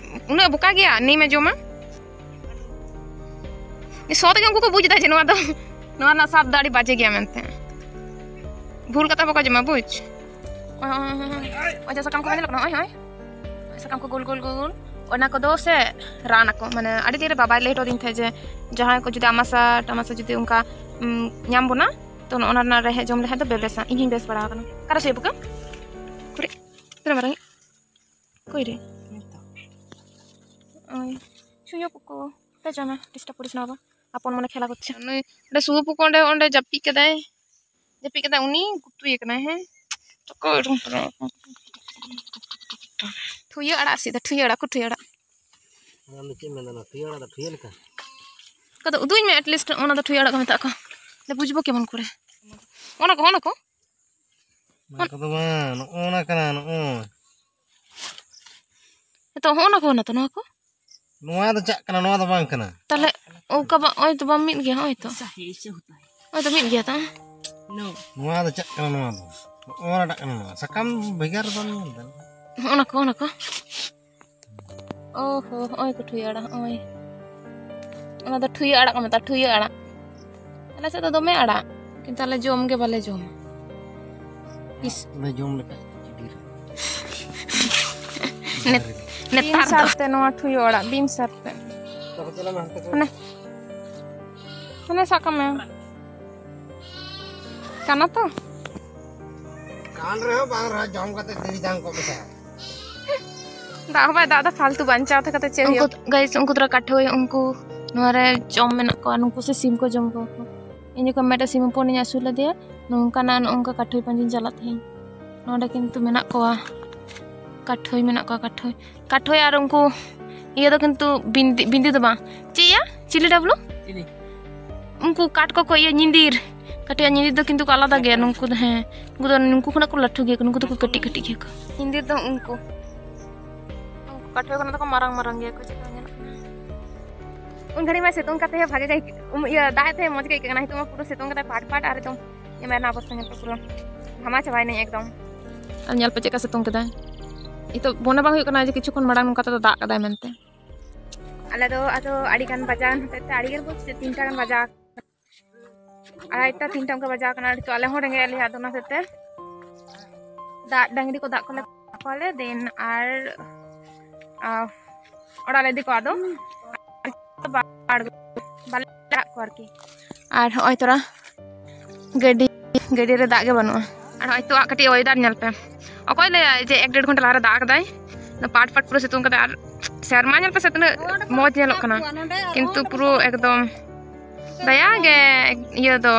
ᱩᱱᱟᱹᱜ ᱵᱚᱠᱟ ᱜᱮᱭᱟ, ᱱᱤᱢᱮ ᱡᱚᱢᱟ? ᱩᱱᱤ ᱥᱚ ᱛᱮᱜᱮ ᱩᱱᱠᱩ ᱠᱚ ᱵᱩᱡᱽ ᱮᱫᱟ ᱡᱮ ᱱᱚᱣᱟ ᱫᱚ, ᱱᱚᱣᱟ ᱨᱮᱱᱟᱜ ᱥᱟᱫ ᱫᱚ ᱟᱹᱰᱤ ᱵᱟᱡᱮ ᱜᱮᱭᱟ ᱢᱮᱱᱛᱮ᱾ ᱵᱷᱩᱞ ᱠᱟᱛᱮ ᱵᱟᱠᱚ ᱡᱚᱢᱟ, ᱵᱩᱡᱽ? ᱚᱭ, ᱚᱭ, ᱚᱭ, ᱚᱭ, ᱚᱭ, ᱡᱟᱦᱟᱸ ᱥᱟᱠᱟᱢ ᱠᱚ ᱵᱟᱝ ᱧᱮᱞᱚᱜ ᱠᱟᱱᱟ, ᱚᱭ, ᱚᱭ, ᱚᱭ ᱥᱟᱠᱟᱢ ᱠᱚ ᱜᱳᱞ ᱜᱳᱞ ᱜᱳᱞ ᱜᱳᱞ, ᱚᱱᱟ ᱠᱚᱫᱚ ᱥᱮ ᱨᱟᱱ ᱟᱠᱚ, ᱢᱟᱱᱮ ᱟᱹᱰᱤ ᱫᱤᱱ ᱨᱮ ᱵᱟᱵᱟᱭ ᱞᱟᱹᱭ ᱦᱚᱴᱚ ᱟᱹᱫᱤᱧ ᱛᱟᱦᱮᱸᱫ ᱡᱮ ᱡᱟᱦᱟᱸᱭ ᱠᱚ ᱡᱩᱫᱤ ᱟᱢᱟᱥᱟ ᱴᱟᱢᱟᱥᱟ ᱡᱩᱫᱤ ᱚᱱᱠᱟ, ᱩᱢ, ᱧᱟᱢ ᱵᱚᱱᱟ, ᱛᱚ ᱱᱚᱜᱼᱚ ᱱᱚᱣᱟ ᱨᱮᱱᱟᱜ ᱨᱮᱦᱮᱫ ᱡᱚᱢ ᱞᱮᱠᱷᱟᱱ ᱫᱚ ᱵᱮᱵᱮᱥᱟ᱾ ᱤᱧ ᱦᱚᱸᱧ ᱵᱮᱥ ᱵᱟᱲᱟ ᱟᱠᱟᱱᱟ᱾ ᱚᱠᱟᱨᱮ ᱥᱩᱭ ᱵᱩᱠᱟᱹ? ᱠᱩᱲᱤ, ᱛᱤᱱᱟᱹᱜ ᱢᱟᱨᱟᱝ? ᱚᱠᱚᱭ ᱨᱮ? ᱳᱭ, ᱥᱩᱭ ᱵᱩᱠᱟᱹ᱾ ᱯᱮ ᱡᱚᱢᱟ, disturb ᱠᱚᱨᱤᱥ ᱱᱟ ᱵᱟᱵᱟ᱾ ᱟᱯᱚᱱ ᱢᱚᱱᱮ ᱠᱷᱮᱞᱟ ᱠᱚᱨᱪᱷᱮ᱾ ᱱᱩᱭ ᱚᱸᱰᱮ ᱥᱩᱭ ᱵᱩᱠᱟᱹ ᱚᱸᱰᱮ, ᱚᱸᱰᱮ ᱡᱟᱹᱯᱤᱫ ᱠᱟᱫᱟᱭ᱾ ᱡᱟᱹᱯᱤᱫ ᱠᱟᱫᱟᱭ ᱩᱱᱤ, ᱜᱩᱛᱩᱭ ᱠᱟᱱᱟᱭ, ᱦᱮᱸ? ᱛᱚᱠᱚ ᱩᱰᱩᱝ ᱠᱟᱱᱟ᱾ ᱴᱷᱩᱭᱟᱹ ᱟᱲᱟᱜ ᱥᱤᱫ ᱫᱟ, ᱴᱷᱩᱭᱟᱹ ᱟᱲᱟᱜ, ᱠᱚ ᱴᱷᱩᱭᱟᱹ ᱟᱲᱟᱜ᱾ ᱟᱢ ᱫᱚ ᱪᱮᱫ ᱮᱢ ᱢᱮᱱᱫᱟ, ᱱᱚᱣᱟ ᱴᱷᱩᱭᱟᱹ ᱟᱲᱟᱜ ᱫᱚ ᱴᱷᱩᱭᱟᱹ ᱞᱮᱠᱟ? ᱚᱱᱠᱟ ᱫᱚ ᱩᱫᱩᱜ ᱟᱹᱧ ᱢᱮ, at least ᱚᱱᱟ ᱫᱚ ᱴᱷᱩᱭᱟᱹ ᱟᱲᱟᱜ ᱠᱚ ᱢᱮᱛᱟᱜ ᱠᱚ᱾ ᱞᱮ ᱵᱩᱡᱽ ᱵᱚ ᱠᱮᱢᱚᱱ ᱠᱚᱨᱮ᱾ ᱚᱱᱟ ᱠᱚ, ᱚᱱᱟ ᱠᱚ? ᱱᱚᱣᱟ ᱠᱚᱫᱚ ᱵᱟᱝ, ᱱᱚᱜᱼᱚ ᱱᱟ ᱠᱟᱱᱟ, ᱱᱚᱜᱼᱚᱭ᱾ ᱱᱤᱛᱚᱜ ᱦᱚᱸᱜᱼᱚ ᱱᱟ ᱠᱚ ᱦᱮᱱᱟ ᱛᱚ, ᱱᱚᱣᱟ ᱠᱚ? ᱱᱚᱣᱟ ᱫᱚ ᱪᱟᱜ ᱠᱟᱱᱟ, ᱱᱚᱣᱟ ᱫᱚ ᱵᱟᱝ ᱠᱟᱱᱟ᱾ ᱛᱟᱦᱞᱮ ᱚᱱᱠᱟ ᱵᱟ-, ᱦᱚᱸᱜᱼᱚᱭ ᱛᱚ ᱵᱟᱝ ᱢᱤᱫ ᱜᱮᱭᱟ, ᱦᱚᱸᱜᱼᱚᱭ ᱛᱚ᱾ ᱦᱚᱸᱜᱼᱚᱭ ᱛᱚ ᱢᱤᱫ ᱜᱮᱭᱟ ᱛᱚ᱾ ᱱᱚᱣᱟ ᱫᱚ ᱪᱟᱜ ᱠᱟᱱᱟ, ᱱᱚᱣᱟ ᱫᱚ᱾ ᱚᱱᱟᱴᱟᱜ ᱠᱟᱱᱟ ᱱᱚᱣᱟ᱾ ᱥᱟᱠᱟᱢ ᱵᱷᱮᱜᱟᱨ ᱵᱟᱝ ᱧᱮᱞ ᱫᱟ᱾ ᱦᱚᱸᱜᱼᱚ ᱱᱟ ᱠᱚ, ᱚᱱᱟ ᱠᱚ᱾ ᱳᱦᱳ, ᱦᱚᱸᱜᱼᱚᱭ ᱠᱚ ᱴᱷᱩᱭᱟᱹ ᱟᱲᱟᱜ, ᱦᱚᱸᱜᱼᱚᱭ᱾ ᱚᱱᱟ ᱫᱚ ᱴᱷᱩᱭᱟᱹ ᱟᱲᱟᱜ ᱠᱚ ᱢᱮᱛᱟᱜᱼᱟ, ᱴᱷᱩᱭᱟᱹ ᱟᱲᱟᱜ᱾ ᱟᱞᱮ ᱥᱮᱫ ᱫᱚ ᱫᱚᱢᱮ ᱟᱲᱟᱜ, ᱠᱤᱱᱛᱩ ᱟᱞᱮ ᱡᱚᱢ ᱜᱮ ᱵᱟᱞᱮ ᱡᱚᱢᱟ᱾ ᱤᱥ᱾ ᱞᱮ ᱡᱚᱢ ᱞᱮᱠᱷᱟᱡ ᱟᱹᱰᱤ ᱨᱮ᱾ ᱱᱮᱛ-, ᱵᱤᱱ ᱱᱮᱛᱟᱨ ᱫᱚ᱾ ᱥᱟᱨᱛᱮ ᱱᱚᱣᱟ ᱴᱷᱩᱭᱟᱹ ᱟᱲᱟᱜ, ᱵᱤᱱ ᱥᱟᱨᱛᱮ᱾ ᱛᱟᱯᱚᱨ ᱪᱟᱞᱟᱜ ᱢᱮ ᱦᱟᱱᱛᱮ ᱠᱷᱚᱱ᱾ ᱦᱟᱱᱮ, ᱦᱟᱱᱮ ᱥᱟᱵ ᱠᱟᱜ ᱢᱮ᱾ ᱠᱟᱱᱟ ᱛᱚ? ᱠᱟᱱ ᱨᱮᱦᱚᱸ ᱵᱟᱝ ᱨᱮᱦᱚᱸ ᱡᱚᱢ ᱠᱟᱛᱮ ᱫᱤᱨᱤ ᱡᱟᱝ ᱠᱚ ᱢᱮᱥᱟ᱾ ᱫᱟᱜ ᱦᱚᱸ ᱵᱟᱭ ᱫᱟᱜ ᱮᱫᱟ, ᱯᱷᱟᱞᱛᱩ ᱵᱟᱧᱪᱟᱣ ᱛᱟᱦᱮᱸ ᱠᱟᱛᱮ ᱪᱮᱫ ᱩᱱᱠᱩ ᱦᱩᱭᱩᱜ? Guys, ᱩᱱᱠᱩ ᱛᱚᱨᱟ ᱠᱟᱴᱷᱳᱭ, ᱩᱱᱠᱩ ᱱᱚᱣᱟ ᱨᱮ ᱡᱚᱢ ᱢᱮᱱᱟᱜ ᱠᱚᱣᱟ, ᱱᱩᱠᱩ ᱥᱮ ᱥᱤᱢ ᱠᱚ ᱡᱚᱢ ᱠᱚᱣᱟ ᱠᱚ᱾ ᱤᱧ ᱡᱚᱠᱷᱚᱱ ᱢᱤᱫᱴᱮᱱ ᱥᱤᱢ ᱦᱚᱯᱚᱱᱤᱧ ᱟᱹᱥᱩᱞ ᱞᱮᱫᱮᱭᱟ, ᱱᱚᱝᱠᱟᱱᱟᱜ ᱱᱚᱜᱼᱚ ᱱᱚᱝᱠᱟ ᱠᱟᱴᱷᱳᱭ ᱯᱟᱸᱡᱟᱧ ᱪᱟᱞᱟᱜ ᱛᱟᱦᱮᱸᱧ᱾ ᱱᱚᱰᱮ ᱠᱤᱱᱛᱩ ᱢᱮᱱᱟᱜ ᱠᱚᱣᱟ ᱠᱟᱴᱷᱳᱭ, ᱢᱮᱱᱟᱜ ᱠᱚᱣᱟ ᱠᱟᱴᱷᱳᱭ᱾ ᱠᱟᱴᱷᱳᱭ ᱟᱨ ᱩᱱᱠᱩ ᱤᱭᱟᱹ ᱫᱚ ᱠᱤᱱᱛᱩ ᱵᱤᱱᱫᱤ, ᱵᱤᱱᱫᱤ ᱫᱚ ᱵᱟᱝ, ᱪᱮᱫ ᱭᱟ? ᱪᱤᱞᱤ ᱰᱟᱵᱞᱩ? ᱪᱤᱞᱤ? ᱩᱱᱠᱩ ᱠᱟᱴ ᱠᱚᱠᱚ ᱤᱭᱟᱹ ᱧᱤᱫᱤᱨ᱾ ᱠᱟᱴᱷᱳᱭ ᱟᱨ ᱧᱤᱫᱤᱨ ᱫᱚ ᱠᱤᱱᱛᱩ ᱠᱚ ᱟᱞᱟᱫᱟ ᱜᱮᱭᱟ᱾ ᱱᱩᱠᱩ ᱫᱚ, ᱦᱮᱸ, ᱩᱱᱠᱩ ᱫᱚ ᱱᱩᱠᱩ ᱠᱷᱚᱱᱟᱜ ᱠᱚ ᱞᱟᱹᱴᱩ ᱜᱮᱭᱟ, ᱱᱩᱠᱩ ᱫᱚᱠᱚ ᱠᱟᱹᱴᱤᱡ ᱠᱟᱹᱴᱤᱡ ᱜᱮᱭᱟ ᱠᱚ᱾ ᱧᱤᱫᱤᱨ ᱫᱚ ᱩᱱᱠᱩ, ᱩᱱᱠᱩ ᱠᱟᱴᱷᱳᱭ ᱠᱷᱚᱱᱟᱜ ᱫᱚᱠᱚ ᱢᱟᱨᱟᱝ ᱢᱟᱨᱟᱝ ᱜᱮᱭᱟ ᱠᱚ, ᱪᱮᱫ ᱞᱮᱠᱟ ᱧᱮᱞᱚᱜ ᱠᱟᱱᱟ᱾ ᱩᱱ ᱜᱷᱟᱹᱲᱤᱡ ᱢᱟ ᱥᱤᱛᱩᱝ ᱠᱟᱛᱮ ᱦᱚᱸ ᱵᱷᱟᱜᱮ ᱜᱮ ᱟᱹᱭᱠᱟᱹᱜ, ᱩᱢ, ᱤᱭᱟᱹ, ᱫᱟᱜ ᱮᱫ ᱛᱟᱦᱮᱸ ᱢᱚᱡᱽ ᱜᱮ ᱟᱹᱭᱠᱟᱹᱜ ᱠᱟᱱᱟ᱾ ᱱᱤᱛᱚᱜ ᱢᱟ ᱯᱩᱨᱟᱹ ᱥᱤᱛᱩᱝ ᱠᱟᱫᱟᱭ ᱯᱟᱴ ᱯᱟᱴ, ᱟᱨ ᱮᱠᱫᱚᱢ ᱧᱮᱞ ᱢᱮ ᱚᱱᱟ ᱚᱵᱚᱥᱛᱟ ᱧᱮᱞ ᱯᱮ, ᱯᱩᱨᱟᱹ ᱜᱷᱟᱢᱟ ᱪᱟᱵᱟᱭᱮᱱᱟᱹᱧ ᱮᱠᱫᱚᱢ᱾ ᱟᱨ ᱧᱮᱞ ᱯᱮ ᱪᱮᱫ ᱞᱮᱠᱟ ᱥᱤᱛᱩᱝ ᱠᱮᱫᱟᱭ᱾ ᱱᱤᱛᱚᱜ ᱢᱚᱱᱮ ᱵᱟᱝ ᱦᱩᱭᱩᱜ ᱠᱟᱱᱟ ᱡᱮ ᱠᱤᱪᱷᱩ ᱠᱷᱚᱱ ᱢᱟᱲᱟᱝ ᱱᱚᱝᱠᱟ ᱛᱮᱫᱚ ᱫᱟᱜ ᱠᱟᱫᱟᱭ ᱢᱮᱱᱛᱮ᱾ ᱟᱞᱮ ᱫᱚ ᱟᱫᱚ ᱟᱹᱰᱤ ᱜᱟᱱ ᱵᱟᱡᱟᱣ ᱦᱚᱛᱮᱡ ᱛᱮ, ᱟᱹᱰᱤ ᱜᱟᱱ ᱵᱚᱞᱛᱮ ᱪᱮᱫ, ᱛᱤᱱᱴᱟ ᱜᱟᱱ ᱵᱟᱡᱟᱣ, ᱟᱲᱟᱭᱴᱟ ᱛᱤᱱᱴᱟ ᱚᱱᱠᱟ ᱵᱟᱡᱟᱣ ᱠᱟᱱᱟ᱾ ᱱᱤᱛᱚᱜ ᱟᱞᱮ ᱦᱚᱸ ᱨᱮᱸᱜᱮᱡ ᱞᱮᱭᱟ, ᱟᱫᱚ ᱚᱱᱟ ᱦᱚᱛᱮᱡ ᱛᱮ ᱫᱟᱜ, ᱰᱟᱝᱨᱤ ᱠᱚ ᱫᱟᱜ ᱠᱚᱞᱮ ᱠᱚᱣᱟᱞᱮ, then ᱟᱨ, ᱟ, ᱚᱲᱟᱜ ᱞᱮ ᱤᱫᱤ ᱠᱚᱣᱟ ᱟᱫᱚ᱾ ᱵᱟᱞᱮ ᱟᱲᱟᱜ ᱠᱚᱣᱟ ᱟᱨᱠᱤ᱾ ᱟᱨ ᱦᱚᱸᱜᱼᱚᱭ ᱛᱚᱨᱟ ᱜᱟᱹᱰᱤ, ᱜᱟᱹᱰᱤ ᱨᱮ ᱫᱟᱜ ᱜᱮ ᱵᱟᱹᱱᱩᱜᱼᱟ᱾ ᱟᱨ ᱦᱚᱸᱜᱼᱚᱭ ᱛᱚ ᱠᱟᱹᱴᱤᱡ weather ᱧᱮᱞ ᱯᱮ, ᱚᱠᱚᱭ ᱞᱟᱹᱭᱟ ᱡᱮ ᱮᱠ ᱰᱮᱲ ᱜᱷᱚᱱᱴᱟ ᱞᱟᱦᱟ ᱨᱮ ᱫᱟᱜ ᱠᱟᱫᱟᱭ, ᱯᱟᱴ ᱯᱟᱴ ᱯᱩᱨᱟᱹ ᱥᱤᱛᱩᱝ ᱠᱟᱫᱟᱭ᱾ ᱟᱨ ᱥᱮᱨᱢᱟ ᱧᱮᱞ ᱯᱮᱥᱮ ᱛᱤᱱᱟᱹᱜ ᱢᱚᱡᱽ ᱧᱮᱞᱚᱜ ᱠᱟᱱᱟ, ᱠᱤᱱᱛᱩ ᱯᱩᱨᱟᱹ ᱮᱠᱫᱚᱢ ᱫᱟᱭᱟ ᱜᱮ ᱤᱭᱟᱹ ᱫᱚ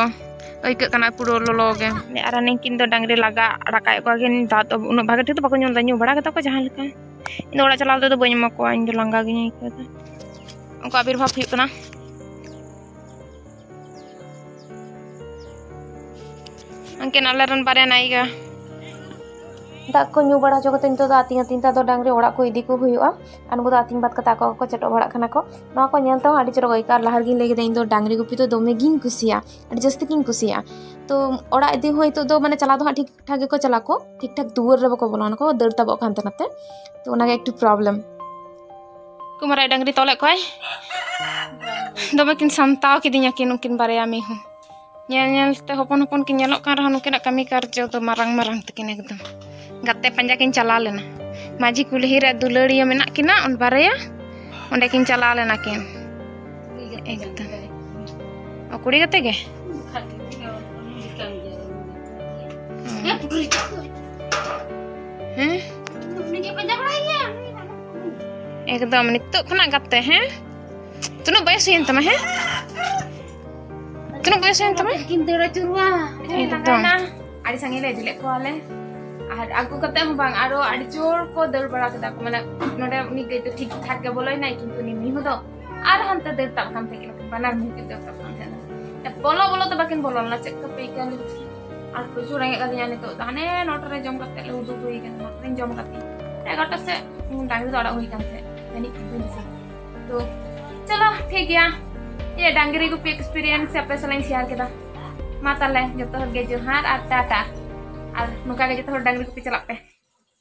ᱟᱹᱭᱠᱟᱹᱜ ᱠᱟᱱᱟ, ᱯᱩᱨᱟᱹ ᱞᱚᱞᱚ ᱜᱮ᱾ ᱟᱨ ᱱᱤᱝᱠᱤᱱ ᱫᱚ ᱰᱟᱝᱨᱤ ᱞᱟᱜᱟ ᱟᱲᱟᱜ ᱠᱟᱜ ᱠᱚᱣᱟ ᱠᱤᱱ, ᱫᱟᱜ ᱫᱚ ᱩᱱᱟᱹᱜ ᱵᱷᱟᱜᱮ ᱴᱷᱤᱠ ᱫᱚ ᱵᱟᱠᱚ ᱧᱩ ᱞᱮᱫᱟ, ᱧᱩ ᱵᱟᱲᱟ ᱠᱟᱫᱟ ᱠᱚ ᱡᱟᱦᱟᱸ ᱞᱮᱠᱟ᱾ ᱤᱧ ᱫᱚ ᱚᱲᱟᱜ ᱪᱟᱞᱟᱣ ᱛᱮᱫᱚ ᱵᱟᱹᱧ ᱮᱢᱟ ᱠᱚᱣᱟ, ᱤᱧ ᱫᱚ ᱞᱟᱸᱜᱟ ᱜᱤᱧ ᱟᱹᱭᱠᱟᱹᱣ ᱮᱫᱟ᱾ ᱩᱱᱠᱩ ᱟᱵᱤᱨᱵᱷᱟᱵᱽ ᱦᱩᱭᱩᱜ ᱠᱟᱱᱟ᱾ ᱩᱱᱠᱤᱱ ᱟᱞᱮ ᱨᱮᱱ ᱵᱟᱨᱭᱟ ᱱᱟᱭᱤᱠᱟ᱾ ᱫᱟᱜ ᱠᱚ ᱧᱩ ᱵᱟᱲᱟ ᱦᱚᱪᱚ ᱠᱟᱛᱮ ᱱᱤᱛᱚᱜ ᱫᱚ ᱟᱹᱛᱤᱧ ᱟᱹᱛᱤᱧ ᱛᱮ ᱟᱫᱚ ᱰᱟᱝᱨᱤ ᱚᱲᱟᱜ ᱠᱚ ᱤᱫᱤ ᱠᱚ ᱦᱩᱭᱩᱜᱼᱟ᱾ ᱟᱨ ᱱᱩᱠᱩ ᱫᱚ ᱟᱹᱛᱤᱧ ᱵᱟᱫ ᱠᱟᱛᱮ ᱟᱠᱚ ᱠᱚ ᱪᱮᱴᱚᱜ ᱵᱟᱲᱟᱜ ᱠᱟᱱᱟ ᱠᱚ᱾ ᱱᱚᱣᱟ ᱠᱚ ᱧᱮᱞ ᱛᱮᱦᱚᱸ ᱟᱹᱰᱤ ᱪᱚᱨᱚᱠ ᱟᱹᱭᱠᱟᱹᱜᱼᱟ᱾ ᱟᱨ ᱞᱟᱦᱟ ᱨᱮᱜᱤᱧ ᱞᱟᱹᱭ ᱠᱮᱫᱟ, ᱤᱧ ᱫᱚ ᱰᱟᱝᱨᱤ ᱜᱩᱯᱤ ᱫᱚ ᱫᱚᱢᱮ ᱜᱤᱧ ᱠᱩᱥᱤᱭᱟᱜᱼᱟ, ᱟᱹᱰᱤ ᱡᱟᱹᱥᱛᱤ ᱜᱤᱧ ᱠᱩᱥᱤᱭᱟᱜᱼᱟ᱾ ᱛᱚ ᱚᱲᱟᱜ ᱤᱫᱤ ᱦᱚᱸ ᱱᱤᱛᱚᱜ ᱫᱚ ᱢᱟᱱᱮ ᱪᱟᱞᱟᱣ ᱫᱚ ᱦᱟᱸᱜ ᱴᱷᱤᱠ ᱴᱷᱟᱠ ᱜᱮᱠᱚ ᱪᱟᱞᱟᱜ ᱠᱚ, ᱴᱷᱤᱠ ᱴᱷᱟᱠ ᱫᱩᱣᱟᱹᱨ ᱨᱮ ᱵᱟᱠᱚ ᱵᱚᱞᱚᱱᱟ ᱠᱚ, ᱫᱟᱹᱲ ᱛᱟᱵᱚᱜ ᱠᱟᱱ ᱛᱟᱦᱮᱱᱟ ᱛᱮ᱾ ᱛᱚ ᱚᱱᱟᱜᱮ ᱮᱠᱴᱩ problem᱾ ᱠᱩᱢᱟᱨᱟᱭ ᱰᱟᱝᱨᱤ ᱛᱚᱞᱮᱫ ᱠᱚᱣᱟᱭ᱾ ᱫᱚᱢᱮ ᱠᱤᱱ ᱥᱟᱢᱴᱟᱣ ᱠᱤᱫᱤᱧᱟ ᱠᱤᱱ ᱩᱱᱠᱤᱱ ᱵᱟᱨᱭᱟ ᱢᱤᱦᱩ᱾ ᱧᱮᱞ ᱧᱮᱞ ᱛᱮ ᱦᱚᱯᱚᱱ ᱦᱚᱯᱚᱱ ᱠᱤᱱ ᱧᱮᱞᱚᱜ ᱠᱟᱱ ᱨᱮᱦᱚᱸ ᱱᱩᱠᱤᱱᱟᱜ ᱠᱟᱹᱢᱤ ᱠᱟᱨᱡᱚ ᱫᱚ ᱢᱟᱨᱟᱝ ᱢᱟᱨᱟᱝ ᱛᱟᱹᱠᱤᱱ ᱮᱠᱫᱚᱢ᱾ ᱜᱟᱛᱮ ᱯᱟᱸᱡᱟ ᱠᱤᱱ ᱪᱟᱞᱟᱣ ᱞᱮᱱᱟ᱾ ᱢᱟᱹᱡᱷᱤ ᱠᱩᱞᱦᱤ ᱨᱮ ᱫᱩᱞᱟᱹᱲᱤᱭᱟᱹ ᱢᱮᱱᱟᱜ ᱠᱤᱱᱟ, ᱩᱱ ᱵᱟᱨᱭᱟ ᱚᱸᱰᱮ ᱠᱤᱱ ᱪᱟᱞᱟᱣ ᱞᱮᱱᱟ ᱠᱤᱱ᱾ ᱮᱠᱫᱚᱢ᱾ ᱚ, ᱠᱩᱲᱤ ᱜᱟᱛᱮ ᱜᱮ? ᱦᱮᱸ? ᱮᱠᱫᱚᱢ, ᱱᱤᱛᱚᱜ ᱠᱷᱚᱱᱟᱜ ᱜᱟᱛᱮ, ᱦᱮᱸ? ᱛᱤᱱᱟᱹᱜ ᱵᱚᱭᱮᱥ ᱦᱩᱭᱮᱱ ᱛᱟᱢᱟ, ᱦᱮᱸ? ᱛᱤᱱᱟᱹᱜ ᱵᱚᱭᱮᱥ ᱦᱩᱭᱮᱱ ᱛᱟᱢᱟ? ᱠᱤᱱ ᱫᱟᱹᱲ ᱟᱹᱪᱩᱨᱚᱜᱼᱟ᱾ ᱮᱠᱫᱚᱢ᱾ ᱟᱹᱰᱤ ᱥᱟᱸᱜᱮ ᱞᱮ ᱤᱫᱤ ᱞᱮᱫ ᱠᱚᱣᱟᱞᱮ᱾ ᱟᱨ ᱟᱹᱜᱩ ᱠᱟᱛᱮ ᱦᱚᱸ ᱵᱟᱝ, ᱟᱨᱚ ᱟᱹᱰᱤ ᱡᱳᱨ ᱠᱚ ᱫᱟᱹᱲ ᱵᱟᱲᱟ ᱠᱮᱫᱟ ᱠᱚ᱾ ᱢᱟᱱᱮ, ᱱᱚᱰᱮ ᱩᱱᱤ ᱜᱟᱹᱭ ᱫᱚ ᱴᱷᱤᱠ ᱴᱷᱟᱠ ᱜᱮ ᱵᱚᱞᱚᱭᱮᱱᱟᱭ, ᱠᱤᱱᱛᱩ ᱩᱱᱤ ᱢᱤᱦᱩ ᱫᱚ ᱟᱨ ᱦᱟᱱᱛᱮ ᱫᱟᱹᱲ ᱛᱟᱵ ᱠᱟᱱ ᱛᱟᱦᱮᱸ ᱠᱟᱱᱟ, ᱵᱟᱱᱟᱨ ᱢᱤᱦᱩ ᱠᱤᱱ ᱫᱟᱹᱲ ᱛᱟᱵ ᱠᱟᱱ ᱛᱟᱦᱮᱸ ᱠᱟᱱᱟ᱾ ᱵᱚᱞᱚ ᱵᱚᱞᱚ ᱛᱮ ᱵᱟᱹᱠᱤᱱ ᱵᱚᱞᱚ ᱞᱮᱱᱟ, ᱪᱮᱫ ᱠᱟᱯᱮ ᱟᱹᱭᱠᱟᱹᱣ ᱞᱮᱫᱟ? ᱟᱨ ᱯᱨᱚᱪᱩᱨ ᱨᱮᱸᱜᱮᱡ ᱠᱟᱫᱤᱧᱟ ᱱᱤᱛᱚᱜ ᱫᱚ, ᱦᱟᱱᱮ ᱱᱚᱴᱟ ᱨᱮ ᱡᱚᱢ ᱠᱟᱛᱮ ᱞᱮ ᱩᱰᱩᱠ ᱦᱩᱭ ᱠᱟᱱᱟ, ᱱᱚᱴᱟ ᱨᱮᱧ ᱡᱚᱢ ᱠᱟᱛᱮ ᱮᱜᱟᱨᱚᱴᱟ ᱥᱮᱫ ᱰᱟᱝᱨᱤ ᱫᱚ ᱟᱲᱟᱜ ᱦᱩᱭ ᱠᱟᱱ ᱛᱟᱦᱮᱸᱫ ᱡᱟᱹᱱᱤᱡ, ᱵᱟᱹᱧ ᱫᱤᱥᱟᱹᱭᱟ᱾ ᱛᱚ ᱪᱚᱞᱚ ᱴᱷᱤᱠ ᱜᱮᱭᱟ, ᱤᱧᱟᱹᱜ ᱰᱟᱝᱨᱤ ᱜᱩᱯᱤ experience ᱟᱯᱮ ᱥᱟᱞᱟᱜ ᱤᱧ share ᱠᱮᱫᱟ᱾ ᱢᱟ ᱛᱟᱦᱞᱮ ᱡᱚᱛᱚ ᱦᱚᱲ ᱜᱮ ᱡᱚᱦᱟᱨ ᱟᱨ ᱴᱟᱴᱟ, ᱟᱨ ᱱᱚᱝᱠᱟ ᱜᱮ ᱡᱚᱛᱚ ᱦᱚᱲ ᱰᱟᱝᱨᱤ ᱜᱩᱯᱤ ᱪᱟᱞᱟᱜ ᱯᱮ᱾